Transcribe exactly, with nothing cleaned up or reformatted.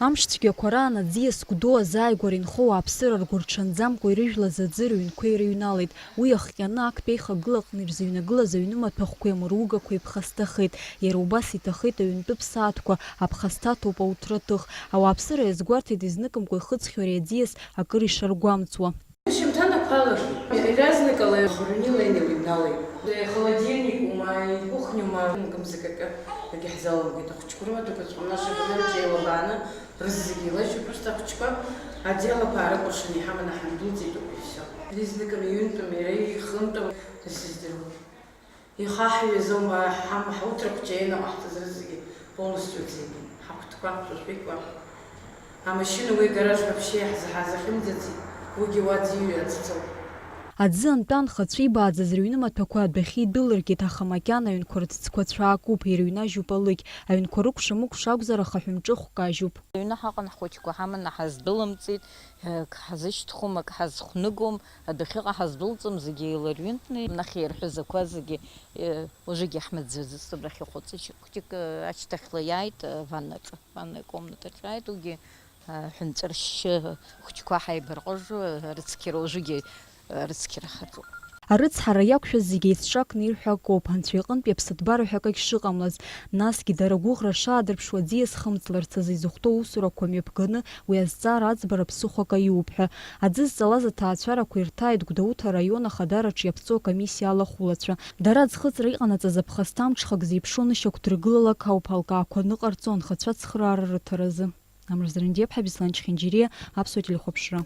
Амш цәгьақәа раан аӡиас гәду азааигәара инхо ауааԥсыра ргәырҽанӡамкәа ирыжәлаз аӡы рыҩнқәа ирыҩналеит. Уи иахҟьаны актәи аихагыла аҟны ирзыҩнагылаз аҩны маҭәахәқәеи амыругақәеи ԥхасҭахеит. Иара убас иҭахеит аҩнтәы ԥсаатәқәа, аԥхасҭа ҭоуп ауҭраҭых. Ауааԥсыра иазгәарҭеит изныкымкәа ихыҵхьоу ари аӡиас акыр ишаргәамҵуа. Шьымҭанақәалан, иаразнакала Гәырнила инеиҩналеит. Ихолодильникума, икухниума, мгымзак акы, акгьы ҳзаламгеит. Ахәыҷқәа рыла дукаҵәҟьаны ашьапанырҿиауа бааны, рызегьы еилажьуп, просто ахәыҷқәа аделақәа аарыкәыршаны иҳаманы ҳандәылҵит, убри всё. Изныкыми, ҩынтәыми, иара ихынтәым, дара сыздыруам. Ихаҳҩыз аума ҳам-, ҳауҭра хәҷы инаҟаҳҵаз рызегьы полностью ӡеит. Ҳахәҭқәа, ҳшәышәқәа, амашьына уи гараж вообще иаҳзаҳаз ахьымӡаци, уигьы уа ӡиҩ иацәцоуп. Аӡы антәа анхацәа ибааӡаз рыҩны маҭәақәа адәахьы идәылыргеит, аха макьана аҩнқәа рыҭӡқәа цәаакуп, ирыҩнажьуп алыкь. Аҩнқәа рыкәша-мыкәша акәзар, ахаҳә мҿы хәкажьуп. Аҩны ҳаҟан, ҳхәыҷқәа ҳаманы ҳаздәылымҵит, ак ҳазышьҭхәом, ак ҳазхәныгом, адәахьыҟа ҳаздәылҵым, зегьы еиларҩынтны, нахьа ирҳәазақәа зегьы, э, уажәыгьы ҳмаӡаӡыцып, нахьа хәыҷык, хәыҷык, э, ашьҭахьла иааит, э, ваннаҿы, ванная комнатаҿы иааит, уигьы, э, ҳәынҵәыршьшьы хәыҷқәа ҳаибарҟәыжу, э, рыцқьара уажәыгьы, э, рыцқьара ҳаҿуп. Арыцҳара иақәшәаз зегьы еицҿакны ирҳәо акоуп, Анцәа иҟынтәи аԥсыҭбара ҳәа акагь шыҟамлаз, насгьы дара агәыӷра шаадырԥшуа аӡиас хымҵларц азы изыхәҭоу аусурақәа мҩаԥганы, уи азҵаара аӡбара ԥсыхәак аиуп ҳәа. Аӡы зҵалаз аҭаацәарақәа ирҭааит Гәдоуҭа араион ахадараҿ иаԥҵоу акомиссиа алахәылацәа. Дара аӡхыҵра иҟанаҵаз аԥхасҭа амҽхак зеиԥшу анышьақәдыргылалак ауп алкаақәа ныҟарҵо анхацәа ацхыраара рыҭаразы. Амра Зрандиаԥҳа, Беслан Чхинџьириа, Аԥсуа телехәаԥшра.